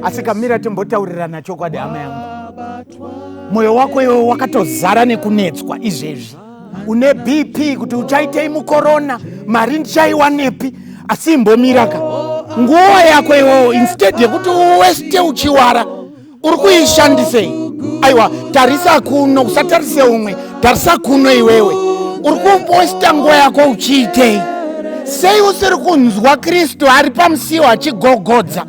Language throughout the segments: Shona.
Asi kamira timbotaurirana chokwadi, hama yangu. Mwoyo wako iwe wakatozara nekunetswa izvezvi. Une BP kuti uchaitei mukorona, mari ndichaiwanepi, asi imbomiraka nguva yako iwewo, instead yekuti uweste uchiwara, uri kuishandisei? Aiwa, tarisa kuno, usatarise umwe, tarisa kuno iwewe. Uri kuwesta nguva yako uchiitei? Sei usiri kunzwa Kristu ari pamusiwo achigogodza?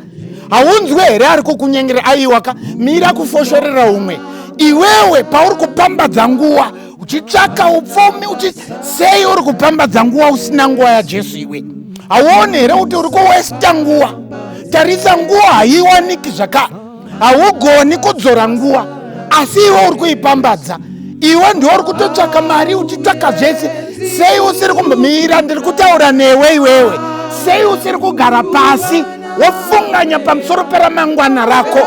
Haunzwe here ari kukunyengera? Aiwa ka, mira kufoshorera umwe. Iwewe pauri kupambadza nguva uchitsvaka upfumi uchi, sei uri kupambadza nguva usina nguva yaJesu? Iwe hauoni here kuti uri kuwesta nguva? Tarisa, nguva haiwaniki zvakare, haugoni kudzora nguva, asi iwe uri kuipambadza. Iwe ndiwe uri kutotsvaka mari, uchitsvaka zvese. Sei usiri kumbomira? Ndiri kutaura newe iwewe. Sei usiri kugara pasi wofunganya pamusoro peramangwana rako?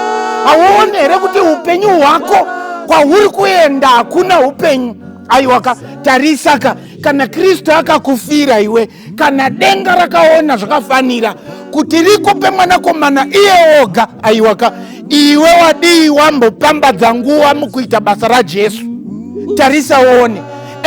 Hauoni here kuti upenyu hwako kwahuri kuenda hakuna upenyu? Aiwaka, tarisaka, kana Kristu akakufira iwe, kana denga rakaona zvakafanira kuti rikupe mwanakomana iye oga, aiwaka, iwe wadii wambopambadza nguva mukuita basa raJesu? Tarisa uone,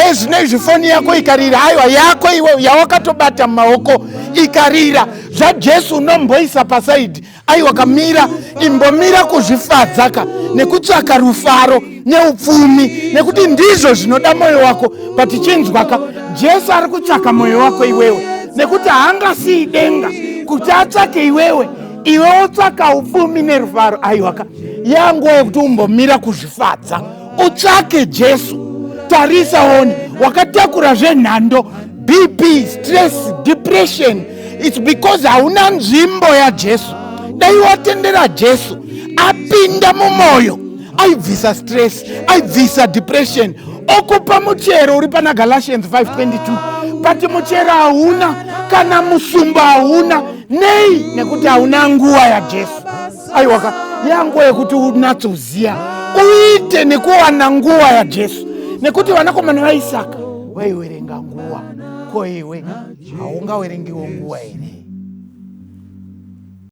ezvino izvi foni yako ikarira, aiwa, yako iwe yawakatobata mumaoko ikarira, zvaJesu unomboisa pasaidi. Aiwa, kamira, imbomira kuzvifadzaka nekutsvaka rufaro neupfumi, nekuti ndizvo zvinoda mwoyo wako. Patichinzwaka, Jesu ari kutsvaka mwoyo wako iwewe, nekuti haangasii denga kuti atsvake iwewe, iwe wotsvaka upfumi nerufaro. Aiwaka, yanguva yekuti umbomira kuzvifadza utsvake Jesu. Tarisa one, wakatakura zvenhando, BP, stress, depression. It's because hauna nzvimbo yaJesu. Dai watendera Jesu apinda mumwoyo, aibvisa stress, aibvisa depression, okupa muchero uri pana Galatians 522. But muchero hauna, kana musumba hauna. Nei? Nekuti hauna nguva yaJesu. Aiwaka, yanguva yekuti unatsoziya uite nekuwana nguva yaJesu, nekuti vanakomana vaIsaka vaiwerenga nguva. Ko iwe haungawerengiwo nguva here?